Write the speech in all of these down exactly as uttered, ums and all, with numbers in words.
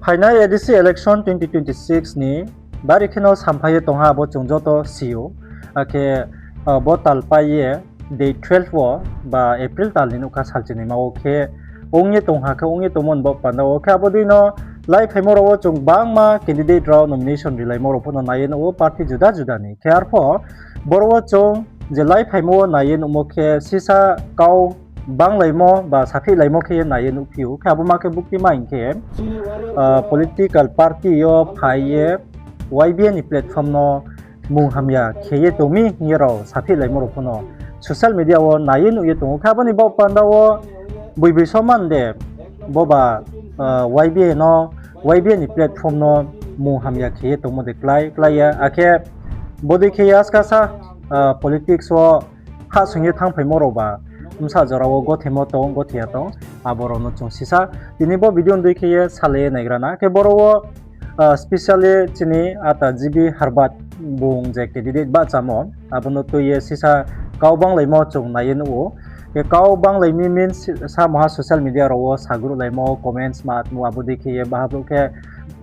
Phainai A D C election twenty twenty-six ni bari kheno samphai ye tongha, abo chung joto si ou. Akhe bo talpai ye date twelve wo ba April tal ni nouhkha salchinaima wo khe ong ye tongha khe ong ye tongmo ni baoh panda wo khe abo dei no laiphaimo rao wo chung gbangma candidate rao nomination rilaimo rao pho no nai ye nuh ou, party juda juda ni. Khe arpho boro wo chung je laiphaimo wo nai ye nuhmo khe sisa kau banglaimo ba saphihlaimo khe ye nai ye nuhphi ou. Khe abo ma khe buktima hing khe political party yo phai ye Y B A ni platform no mung hamya khe ye tong mi hing ye rao saphihlaimo rao pho no social media wo nai ye nuh ye tong ou. Khe abo ni baoh panda wo boiboi soman de boba Y B A no, Y B A ni platform no mung hamya khe ye tongmo de klái klái ya. Akhe bodei khe ye askasa politics wo hahsoing ye thanngphaimo rao ba bsa jora wo gothemo tong, gothe ya tong, abo rao no chung sisa tini bo video ni dei khe ye salai ye naigra na. Khe boro wo specially chini ata G B Harbat bung je candidate bahchamo, abo no tui ye sisa kau banglaimo chung nai ye nuh ou. Khe kau banglai mi means samoha social media rao wo sagruhlaimo, comments ma tmo, abo dei khe ye baha brouh khe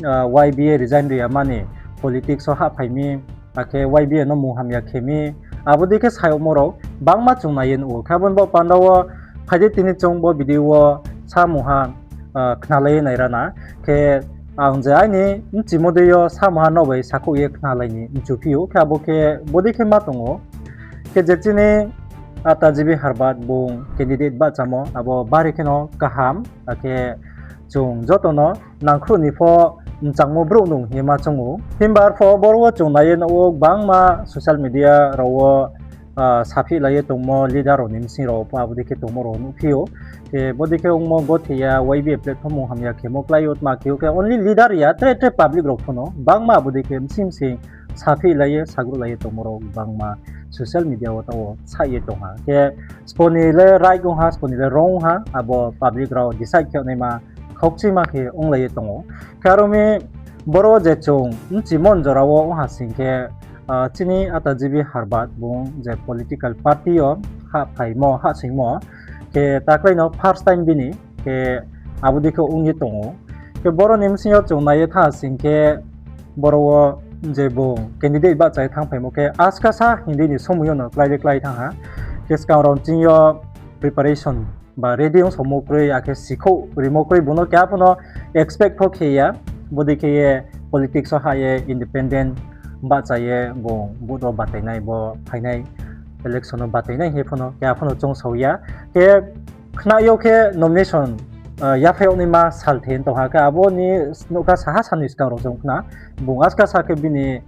Y B A resign ri ya mani politics wo hahphai mi, akhe Y B A no mung hamya khe mi, abo dei khe sa yagmo rao bangma chung nai ye nuh ou. Khe abo ni baoh panda wo phai di tini chung bo video wo samungha khnalai ye naigra na. Khe ang je aini bchimo dei yo samungha no bai sakhouh ye khnalai ni mchuphi ou, khe abo khe bodei khe ma tong ou. Khe je chini ata G B Harbat bung candidate bahchamo abo bari kheno kaham, akhe chung joto no nangkhruh ni pho mchangmo brouh nung hing ye ma choung ou. Himba arpho boro wo chung nai ye nuh ou gbangma social media rao wo saphihlai ye tongmo leader rao ni bsing rao pho abo dei khe tongmo rao nuhphi ou. Khe bodei khe ongmo gothe ya, Y B A platform mung hamya khemo klái yo tma khe ou khe only leader ya, tre tre public rao pho no gbangma abo dei khe bsing bsing saphihlai ye sagruhlai ye tongmo rao gbangma social media wo taoh wo saih ye tongha. Khe sbo ni le right ong ha, sbo ni le wrong ong ha, abo public rao decide khe naima khaukchima khe onglai ye tong ou. Khe aro mi boro je chung bchimo ni jora wo ong ha sing khe chini ata G B Harbat bung je political party yo hahphaimo, hahsoingmo, khe taklái no first time bini, khe abo dei khe ong ye tong ou. Khe boro ni bsing yo chung nai ye thanng ha sing khe boro wo je bung candidate bahcha ye thanngphaimo khe askasa hing di ni somoi yo no klái de klái thanng ha. Khe skang rao ching yo preparation ba ready ong somo kroi, akhe sikhouh rimo kroi, bung no keha pho no expect pho khe ya. Bodei khe ye politics wo hah ye independent bahcha ye bung vote wo batainai, bo phainai election wo batainai hing ye pho no keha pho no choungsao ya. Khe khna yo khe nomination yaphai yag naima sal the tong ha, khe abo ni nouhkha saha sanoi skang rao chung khna, bung askasa khe bini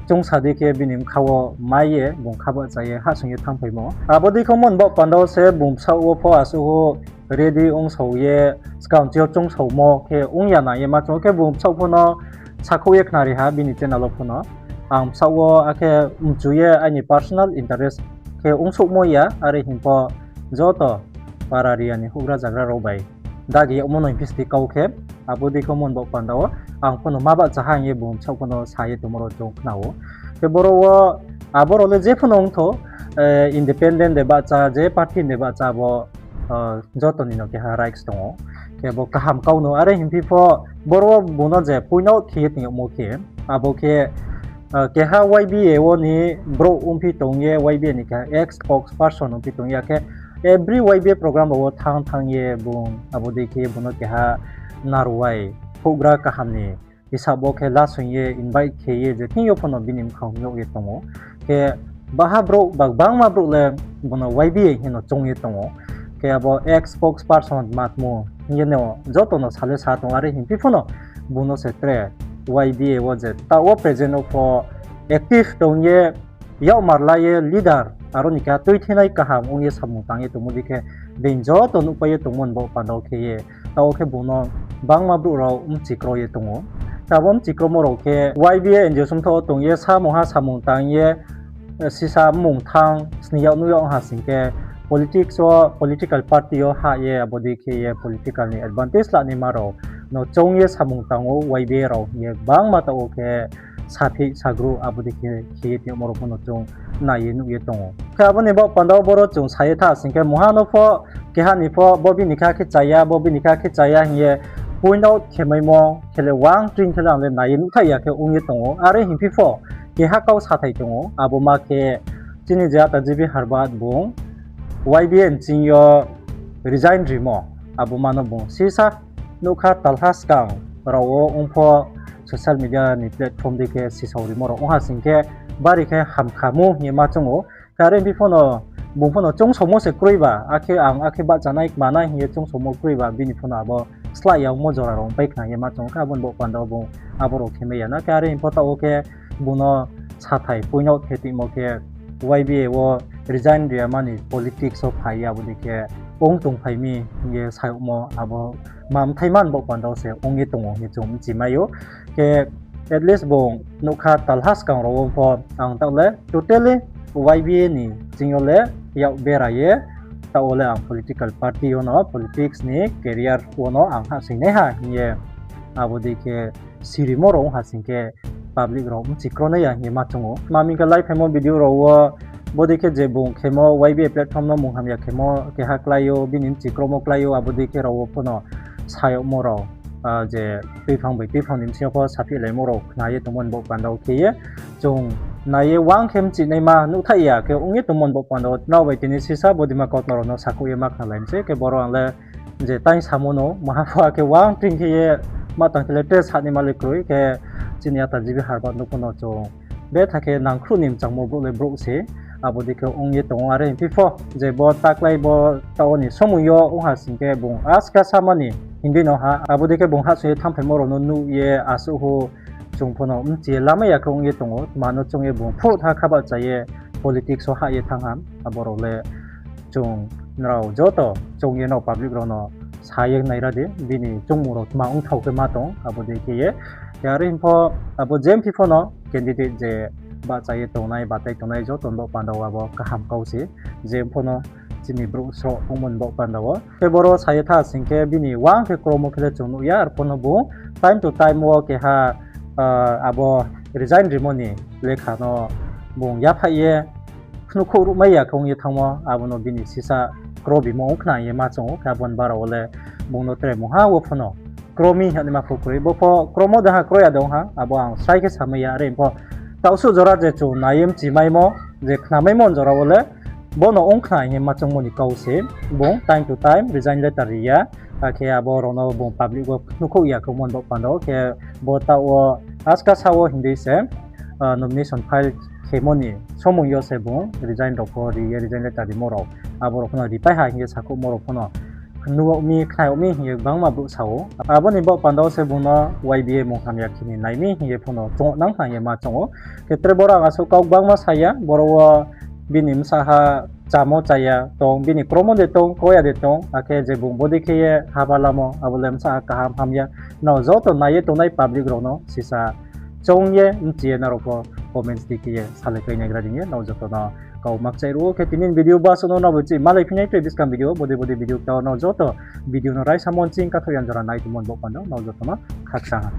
chungsa dei khe bini bkha wo mai ye bung kha bahcha ye hahsoing ye thanngphaimo. Abo dei khe ongmo ni baoh panda wo se bung bsaoh wo pho asuh ready ongsao ye skang ching yo choungsaomo khe ong ya nang ye ma chung khe bung bsaoh pho no sakhouh ye khnari ha bini channel wo pho no. Ang bsaoh wo akhe mchu ye aini personal interest khe ongsouhmo ya, are hing pho joto para area ni houhgra zagra rao bai dagi yagmo no hing phi sti kau khe, abo dei khe ongmo ni baoh panda wo ang pho no ma bahcha ha hing ye bung bsaoh pho no sa ye tongmo rao chung khna ou. Khe boro wo abo rao le je pho no ong thou, independent de bahcha, je party de bahcha, abo joto ni no keha rights tong ou. Khe bo kaham kau no, are hing phi pho boro wo bung no je point out khe ye tong yagmo khe, abo khe keha Y B A wo ni brouh ongphi tong ye, Y B A ni keha ex spokesperson ongphi tong ye, akhe every Y B A program rao wo thanng thanng ye bung abo dei khe bung no keha narwai houhgra kaham ni hisab wo khe lasoing ye invite khe ye je thing yo pho no bini bkhang yag ye tong ou. Khe baha brouh ba gbangma brouh le bung no Y B A hing no choung ye tong ou. Khe abo ex spokesperson ma tmo hing ye no joto no sa le sa tong, are hing phi pho no bung no se tre Y B A wo je taoh wo present wo pho active tong ye, yakmar la ye leader, aro ni keha tuithinai kaham ong ye samung tang ye tongmo dei khe, being joto nuhpai ye tongmo ni baoh panda wo khe ye, taoh wo khe bung no gbangma brouh rao mchikro ye tong ou. Abo mchikromo rao khe Y B A N G O sumthaoh wo tong ye samungha samung tang ye, sisa mmung thanng sning yag nuh yag ong ha sing khe, politics wo, political party yo hah ye abo dei khe ye political ni advantage la naima rao no choung ye samung tang ou Y B A rao hing ye gbangma taoh wo khe saphi sagru abo dei khe khe ye tongmo rao pho no chung nai ye nuh ye tong ou. Khe abo ni baoh panda wo boro chung sa ye tha sing khe, mungha no pho, keha ni pho, bo bini kha khe cha ya, bo bini kha khe cha ya hing ye point out khemaimo khe le wang tring khe le ang le nai ye nuhthaih ya khe ong ye tong ou. Are hingphi pho keha kau sathai tong ou, abo ma khe chini je Atajibihar Bhatt bung Y B A ni ching yo resign rimo, abo ma no bung sisa nougkha talha skang rao wo ong pho social media ni platform dei khe sisao rimo rao ong ha sing khe bari khe hamkha mu hing ye ma choung ou. Khe are hingphi pho no bung pho no choungsaomo se kroi ba, akhe ang akhe bahchanai kmanai hing ye choungsaomo kroi ba, bini pho no abo slái ya ongmo jora rao ongpai khna hing ye ma choung ou. Khe abo ni baoh panda wo bung abo rao khe mai ya na. Khe are hing pho taoh wo khe bung no sathai point out khe tongmo khe Y B A wo resign ri ya mani politics wo phai ye abo dei khe ong tongphai mi hing ye sa yagmo abo ma mthaima ni baoh panda wo se ong ye tong ou hing ye chung bchi mai ou. Khe at least bung nougkha talha skang rao wo pho ang taoh le totally Y B A ni ching yo le yak bera ye, taoh wo le ang political party wo no, politics ni career wo no ang hahsoingnaiha hing ye abo dei khe sirimo rao ong ha sing khe public rao bchi kronai ya hing ye ma choung ou. Ma mi khe laiphaimo video rao wo bodei khe je bung khemo Y B A platform no munghamya khemo keha klái ou, bini bchi kromo klái ou, abo dei khe rao wo pho no sa yagmo rao, je tuiphang bai tuiphang ni bsing yo pho saphihlaimo rao khna ye tongmo ni baoh panda wo khe ye chung nai ye wang khe bchinaima nuhthaih ya khe ong ye tongmo ni baoh panda wo nrao bai tini sisa bodima kautma rao no sakhouh ye ma khnalai mi sei. Khe boro ang le je tang samo no maha pho akhe wang tring khe ye ma tang khe le tre sanaima le kroi khe chini Atajibihar Bhatt no pho no chung betha khe nangkhruh ni mchangmo brouh le brouh se abo dei khe ong ye tong ou. Are hingphi pho je bo taklái bo taoh wo ni somoi yo ong ha sing khe bung aska samani hingdei no ha, abo dei khe bung hahsoing ye thanngphaimo rao no nuh ye asuh hu chung pho no bchi ye lamai ya khe ong ye tong ou. Tma no choung ye bung phuh tha kha bahcha ye politics wo hah ye thanng ha, abo rao le chung nrao joto choung ye nrao public rao no sa ye naira di, bini choungmung rao tma ongthao khe ma tong, abo dei khe ye. Khe are hing pho abo je hingphi pho no candidate je bahcha ye tongnai, batai tongnai joto ni baoh panda wo abo kaham kau se, je pho no chini brouh sroh ongmo ni baoh panda wo. Khe boro sa ye tha sing khe bini wang khe kromo khe le chung nuh ya, arpho no bung time to time wo keha abo resign rimo ni lekha no bung yaphaih ye khnukhouh ruhmai ya khe ong ye thanngmo, abo no bini sisa kro bimo ong khna hing ye ma choung ou. Khe abo ni bara wo le bung no tre mungha wo pho no kro mi hing ye naima pho kroi, bo pho kromo de ha, kro ya de ong ha, abo ang srai khe samai ya. Are pho taohsuh jora je chung nai ye bchimaimo, je khnamaimo ni jora wo le bo no ong khna hing ye ma choungmo ni kau se bung time to time resign letter ri ya. Akhe abo rao no bung public wo khnukhouh ya khe ongmo ni baoh panda wo khe bo taoh wo aska sa wo hingdei se nomination file khemo ni somoi yo se bung resign rao pho ri ye, resign letter rimo rao, abo rao pho no ripai ha hing ye sakhouhmo rao pho no nuh yag mi, khna yag mi hing ye gbangma brouh sa ou. Abo ni baoh panda wo se bung no Y B A munghamya khe ni nai mi hing ye pho no chung nang khna hing ye ma choung ou. Khe tre boro ang asuh kau gbangma sa ya, boro wo bini bsa ha chamo chaya tong, bini kromo de tong, kro ya de tong, akhe je bung bodei khe ye haba lamo, abo le bsa ha kaham hamya. Nrao joto nai ye tongnai public rao no sisa choung ye bchi ye nrao pho comments dei khe ye salai kai naigra di hing ye nrao joto no kau makchai ruh ou. Khe tini ni video bo asuh no, nrao bai chi malai phi nai tre buskang video, bodei bodei video kta wo nrao joto video no raisa mon ching kathoh yan jora nai tongmo ni baoh panda wo nrao joto no khakchang ha.